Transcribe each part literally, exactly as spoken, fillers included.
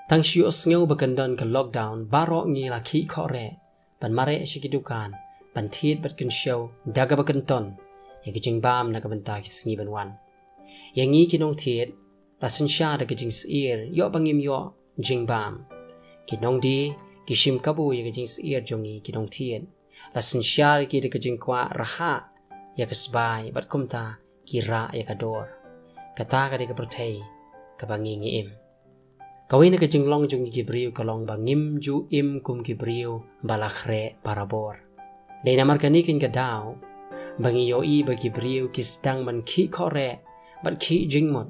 Tang shu ïohsngew ba kan don ka lockdown, baroh ngi la khih khohreh ban mareh sha ki dukan, ban thied bad kynshew da kaba kynton ïa ka jingbam na ka bynta ki sngi ban wan. Ïa ngi ki nongthied, la synshar da ka jingsyier ïoh ba ngim ïoh jingbam. Ki nongdie ki shim kabu ïa ka jingsyier jong ngi ki nongthied. La synshar ki da ka jingkwah rhah ïa ka sbai bad kumta ki rah ïa ka dor. Kata ka dei ka pyrthei kaba ngi ngi im. Kawei na ka jinglong jong ngi ki briew ka long ba ngim ju im kum ki briew ba la khreh barabor. Dei namar kane keiñ ka daw ba ngi ïohi ba ki briew ki sdang ban khih khohreh bad khih jingmut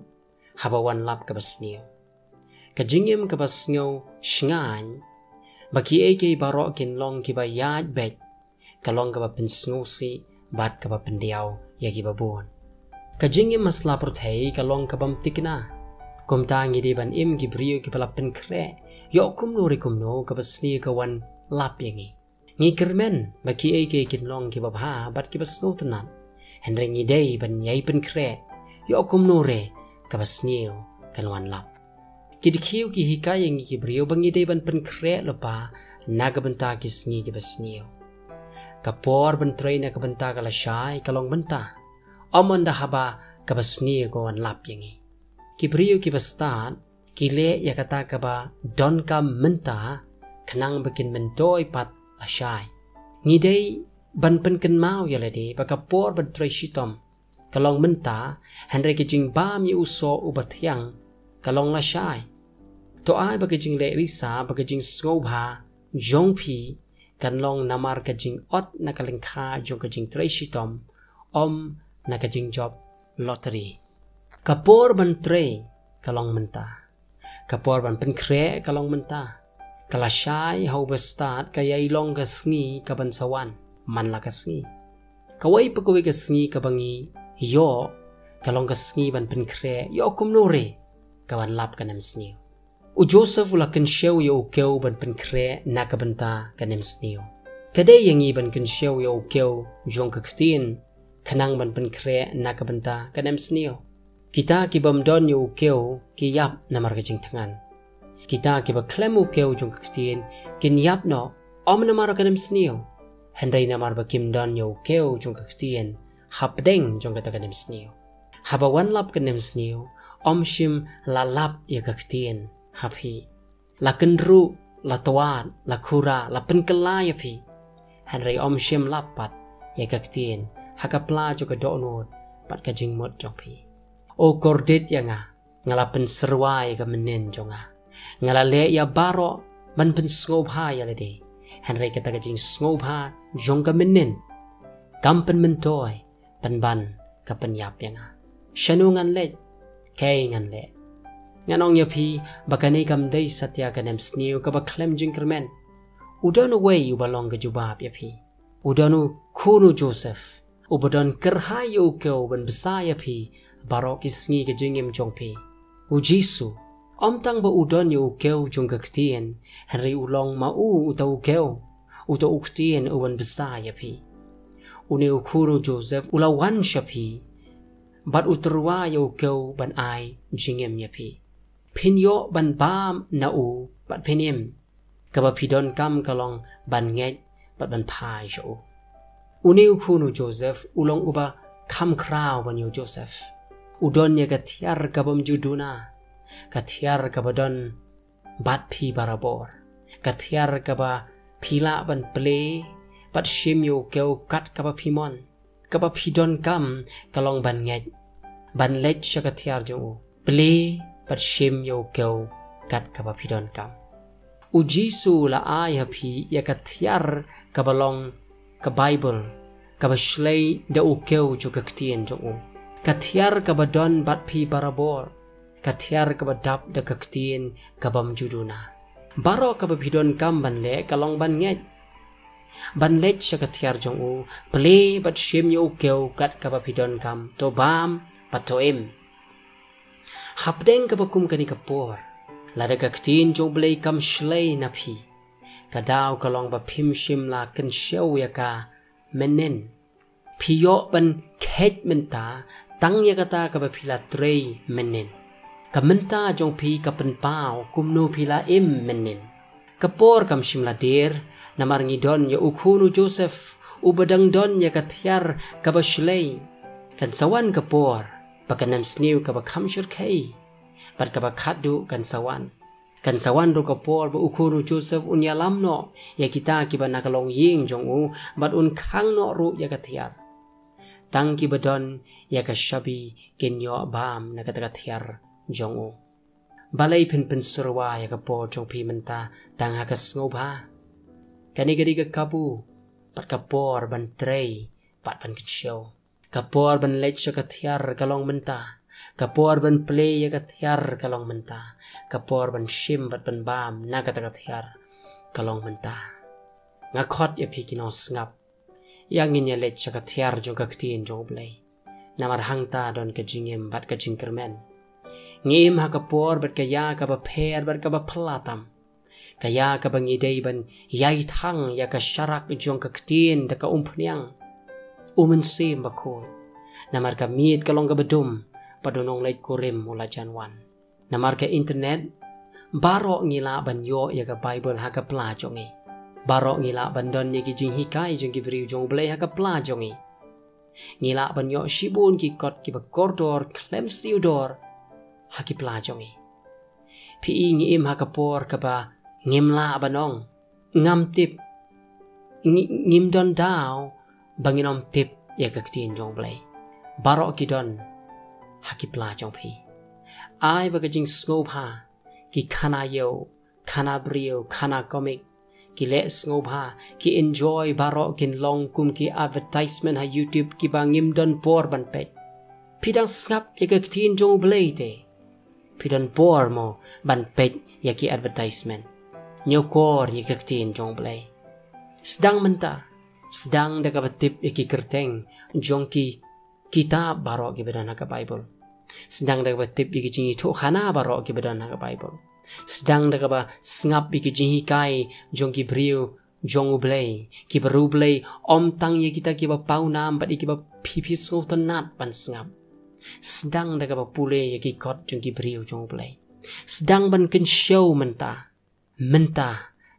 haba wan lap kaba sniew. Ka jingim kaba sngew shngaiñ ba kiei kiei baroh kin long kiba ïaid beit ka long kaba pynsngewsih bad kaba pyndiaw ïa kiba bun. Ka jingim ha sla pyrthei ka long kabym thikna. Kumta ngi dei ban im ki briew kiba la pynkhreh ïoh kumno re kumno kaba sniew ka wan lap ïa ngi. Ngi kyrmen ba kiei kiei kin long kiba bha bad kiba sngewtynnat. Hynrei ngi dei ban ïai pynkhreh ïoh kumno re kaba sniew kan wan lap. Ki dkhiew ki hikai ïa ngi ki briew ba ngi dei ban pynkhreh lypa na ka bynta ki sngi kiba sniew. Ka por ban trei na ka bynta ka lashai ka long mynta, ym ynda haba kaba sniew ka wan lap ïa ngi. Ki briew kiba stad ki leh ïa kata kaba donkam mynta khnang ba kin myntoi pat lashai. Ngi dei ban pynkynmaw ïa lade ba ka por ban trei shitom ka long mynta, hynrei ka jingbam ïa u soh uba thiang ka long lashai. To ai ba ka jingleh risa bad ka jingsngewbha jong phi kan long namar ka jingot na ka lyngkha jong ka jingtrei shitom, ym na ka jingjop lottery. Ka por ban trei ka long mynta. Ka por ban pynkhreh ka long mynta. Ka lashai ha uba stad ka ïai long ka sngi kaban sa wan man la ka sngi. Kawei pa kawei ka sngi kaba ngi ïoh ka long ka sngi ban pynkhreh ïoh kumno re ka wan lap ka nemsniew. U Joseph u la kynshew ïa u kew ban pynkhreh na ka bynta ka nemsniew. Ka dei ïa ngi ban kynshew ïa u kew jong ka ktien khnang ban pynkhreh na ka bynta ka nemsniew. Kita kibym don ïa u kew ki ïap namar ka jingthngan. Kita kiba khlem u kew jong ka ktien kin ïap noh, ym namar ka nemsniew, hynrei namar ba kim don ïa u kew jong ka ktien hapdeng jong kata ka nemsniew. Haba wan lap ka nemsniew, ym shym la lap ïa ka ktien ha phi. La kynruh, la twad, la khura, la pynkylla ïa phi, hynrei ym shym lap pat ïa ka ktien ha ka pla jong ka dohnud bad ka jingmut jong phi. O kordit ïa nga, nga la pynsyrwa ïa ka mynnin jong nga. Nga la leh ïa baroh ban pynsngewbha ïa lade, hynrei kata ka jingsngewbha jong ka mynnin kam pynmyntoi pynban ka pynïap ïa nga. Shano ngan leit? Kaei ngan leh? Ngan ong ïa phi ba kane kam dei satia ka nemsniew kaba khlem jingkyrmen. U don uwei uba long ka jubab ïa phi. U don u khun u Joseph, uba don kyrhai ïa u kew ban bsa ïa phi baroh ki sngi ka jingim jong phi. U Jisu, ym tang ba u don ïa u kew jong ka ktien, hynrei u long ma u uta u kew, uta u ktien uban bsa ïa phi. Une u khun u Joseph u la wan sha phi bad u tyrwa ïa u kew ban ai jingim ïa phi. Phin ïoh ban bam na u bad phin im. Kaba phi donkam ka long ban ngeit bad ban phai sha u. Une u khun u Joseph u long uba kham khraw ban ïa u Joseph. U don ïa ka thiar kabym ju duna, ka thiar kaba don bad phi barabor, ka thiar kaba phi lah ban plie bad shim ïa u kew kat kaba phi mon. Kaba phi donkam ka long ban ngeit, ban leit sha ka thiar jong u, plie bad shim ïa u kew kat kaba phi donkam. U Jisu la ai ha phi ïa ka thiar kaba long ka Baibl, kaba shlei da u kew jong ka ktien jong u. Ka thiar kaba don bad phi barabor, ka thiar kaba dap da ka ktien kabym ju duna. Baroh kaba phi donkam ban leh ka long ban ngeit, ban leit sha ka thiar jong u, plie bad shim ïa u kew kat kaba phi donkam, to bam bad to im. Hapdeng kaba kum kane ka por, lada ka ktien jong U Blei kam shlei na phi, ka daw ka long ba phim shym la kynshew ïa ka mynnin. Phi ïoh ban kheit mynta tang ïa kata kaba phi la trei mynnin. Ka mynta jong phi ka pynpaw kumno phi la im mynnin. Ka por kam shym la dier, namar ngi don ïa u khun u Joseph, uba dang don ïa ka thiar kaba shlei. Kan sa wan ka por ba kan ym sniew kaba kham shyrkhei, bad kaba khatduh kan sa wan. Kan sa wan ruh ka por ba u khun u Joseph un ïalam noh ïa kita kiba na ka longïing jong u, bad un khang noh ruh ïa ka thiar. Tang kiba don ïa ka shabi kin ïoh bam na kata ka thiar jong u. Balei phin pynsyrwa ïa ka por jong phi mynta tang ha ka sngewbha? Kane ka dei ka kabu bad ka por ban trei bad ban kynshew. Ka por ban leit sha ka thiar ka long mynta. Ka por ban plie ïa ka thiar ka long mynta. Ka por ban shim bad ban bam na kata ka thiar ka long mynta. Nga khot ïa phi ki nongsngap, ïa ngin ïa leit sha ka thiar jong ka ktien jong U Blei. Namar hangta don ka jingim bad ka jingkyrmen. Ngi im ha ka por bad ka ïa kaba pher bad kaba phylla tam. Ka ïa kaba ngi dei ban ïai thang ïa ka sharak jong ka ktien da ka umphniang, u Mynsiem Bakhuid. Namar ka miet ka long kaba dum, bad u nongleit kurim u la jan wan. Namar ka internet, baroh ngi lah ban ïoh ïa ka Baibl ha ka pla jong ngi. Baroh ngi lah ban don ïa ki jinghikai jong ki briew jong U Blei ha ka pla jong ngi. Ngi lah ban ïoh shibun ki kot kiba kordor khlem siew dor ha ki pla jong ngi. Phi i, ngi im ha ka por kaba ngim lah ban ong ngam tip. Ngi, ngim don daw ba ngin ym tip ïa ka ktien jong U Blei. Baroh ki don ha ki pla jong phi. Ai ba ka jingsngewbha, ki khana ïew, khana briew, khana komik, ki leh sngewbha, ki enjoy, baroh kin long kum ki advertisement ha YouTube kiba ngim don por ban peit. Phi dang sngap ïa ka ktien jong U Blei te? Phi don por mo ban peit ïa ki advertisement? Ñiewkor ïa ka ktien jong U Blei. Sdang mynta, sdang da kaba tip ïa ki kyrteng jong ki kitab baroh kiba don ha ka Baibl. Sdang da kaba tip ïa ki jingïathuhkhana baroh kiba don ha ka Baibl. Sdang da kaba sngap ïa ki jinghikai jong ki briew jong U Blei, kiba riewblei, ym tang ïa kita kiba pawnam bad ïa kiba phi phi sngewtynnat ban sngap. Sdang da kaba pule ïa ki kot jong ki briew jong U Blei. Sdang ban kynshew mynta. Mynta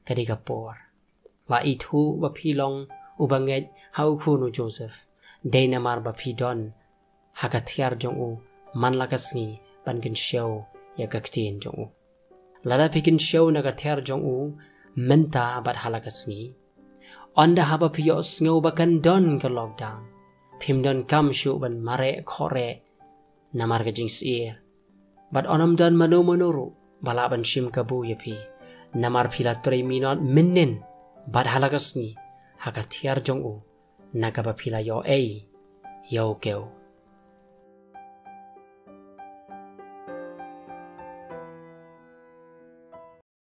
ka dei ka por. La ithuh ba phi long uba ngeit ha u khun u Joseph. Dei namar ba phi don ha ka thiar jong u man la ka sngi ban kynshew ïa ka ktien jong u. Lada phi kynshew na ka thiar jong u mynta bad ha la ka sngi, ynda haba phi ïohsngew ba kan don ka lockdown, phim donkam shuh ban mareh khohreh namar ka jingsyier. Bad yn ym don mano mano ruh ba lah ban shim kabu ïa phi, namar phi la trei minot mynnin bad ha la ka sngi ha ka thiar jong u, na kaba phi la ïoh-ei ïa u kew.